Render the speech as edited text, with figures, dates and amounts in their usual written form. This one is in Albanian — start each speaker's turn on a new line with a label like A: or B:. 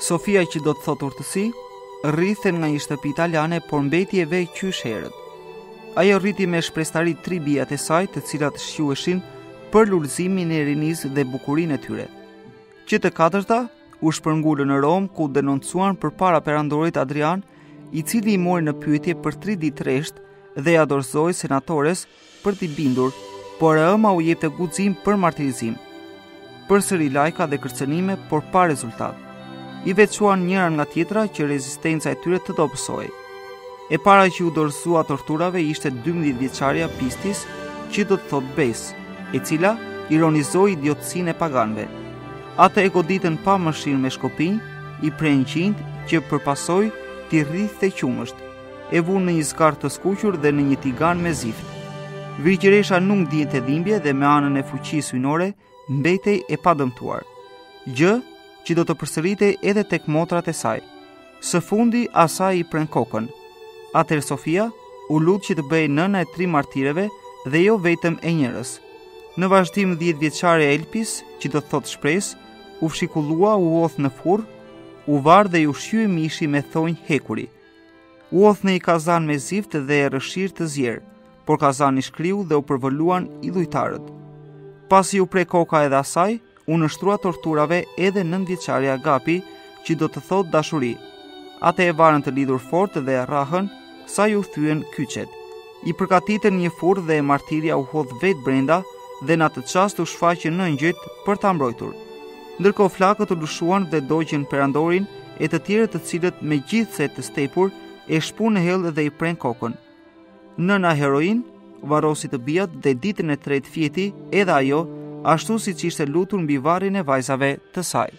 A: Sofia që do të thotë urtësi, rridhte nga një shtëpi italiane, por mbeti e ve qysh herët. Ajo rriti me shprestari tri bijat e saj, të cilat shquheshin për lulëzimin e rinisë dhe bukurinë e tyre. Që të katërta u shpërngulën në Romë ku u denoncuan përpara perandorit Adrian, i cili i mori në pyetje për tri ditë rresht dhe ia dorëzoi senatores për t'i bindur, por e ëma u jepte guxim për martirizim. Përsëri lajka dhe kërcënime, por pa rezultat. I veçuan njëra nga tjetra që rezistenca e tyre të dobësohej. E para që iu dorëzua torturave ishte 12 vjeçarja Pistis, që do të thotë besë, e cila ironizoi idiotësinë e paganëve. Atë e goditën pa mëshirë me shkopinj, i prenë gjinjtë që për pasojë t'i rridhte qumësht. E vunë në një zgarë të skuqur dhe në një tigan me zift. Virgjëresha nuk ndiente dhimbje dhe me anën e fuqisë hyjnore mbetej e padëmtuar. Gjë që do të përsëritej edhe tek motrat e saj. Së fundi asaj i prenë kokën. Atëherë Sofia u lut që të bëhej nëna e tri martireve dhe jo vetëm e njërës. Në vazhdim 10 vjeçarja Elpis, që do të thotë shpresë, u fshikullua, u hodh në furrë, u var dhe iu shqye mishi me thonj hekuri. U hodh në një kazan me zift dhe rrëshirë të zier, por kazani shkriu dhe u përvëluan idhujtarët. Pasi iu pre koka edhe asaj, u nënshtrua torturave edhe nëntëvjeçarja Agapi, që do të thotë dashuri. Atë e varën të lidhur fort dhe e rrahën, sa iu thyen kyçet. I përgatitën një furrë dhe martirja u hodh vetë brenda dhe në atë çast u shfaqën engjëjt për ta mbrojtur. Ndërkohë flakët u lëshuan dhe dogjën perandorin e të tjerët të cilët megjithëse të stepur e shpunë në hell dhe i prenë kokën. Nëna heroinë varrosi të bijat dhe ditën e tretë fjeti edhe ajo, ashtu siç ishte lutur mbi varrin e vajzave të saj.